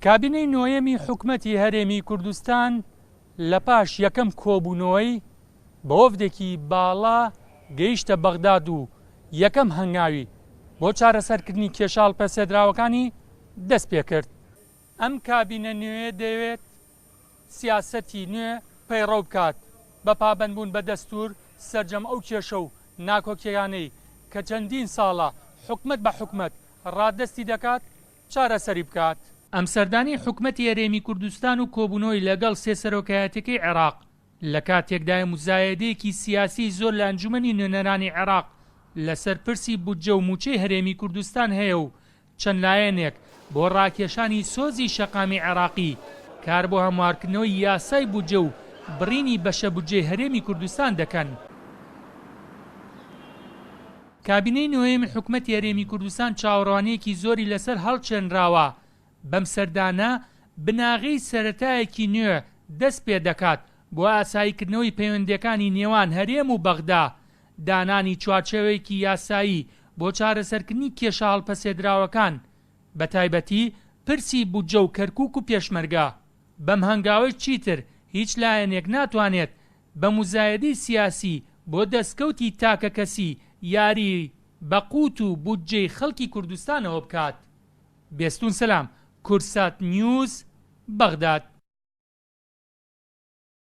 کابینەی نۆیەمی حکومەتی هەرێمی کوردستان لە پاش یەکەم کۆبوونەوەی بە وەفدێکی باڵا گەیشتە بەغداد و یەکەم هەنگاوی بۆ چارەسەرکردنی کێشە هەڵپەسێردراوەکانی دەستپێکرد. ئەم کابینە نوێیە دەیەوێت سیاسەتی نوێ پەیڕەو بکات، بە پابەندبوون بە دەستوور سەرجەم ئەو کێشە و ناکۆکییانەی کە چەندین ساڵە حکومەت بە حکومەت ڕادەستی دەکات، چارەسەری بکات. ئەم سەردانەی حکومەتی هەرێمی کوردستان و کۆبوونەوەی لەگەڵ سێ سەرۆکایەتیەکەی عێراق لە کاتێکدایە موزایەدەیەکی سیاسیی زۆر لە ئەنجومەنی نوێنەرانی عێراق لەسەر پرسی بودجە و مووچەی هەرێمی کوردستان هەیە و چەند لایەنێک بۆ ڕاکێشانی سۆزی شەقامی عێراقی کار بۆ هەموارکردنەوەی یاسای بودجە و بڕینی بەشە بودجەی هەرێمی کوردستان دەکەن. کابینەی نۆیەمی حکومەتی هەرێمی کوردستان چاوەڕوانییەکی زۆری لەسەر هەڵچێنراوە، بەم سەردانە بناغەی سەرەتایەکی نوێ دەست پێدەکات بۆ ئاساییکردنەوەی پەیوەندییەکانی نێوان هەرێم و بەغدا، دانانی چوارچێوەیەکی یاسایی بۆ چارەسەرکردنی کێشە هەڵپەسێدراوەکان، بەتایبەتی پرسی بودجە و کەرکوک و پێشمەرگە. بەم هەنگاوەش چیتر هیچ لایەنێک ناتوانێت بە موزایەدەی سیاسی بۆ دەستکەوتی تاکەکەسی یاری بە قوت و بودجەی خەڵکی کوردستانەوە بکات. بێستون سەلام، کوردسات نیوز، بەغداد.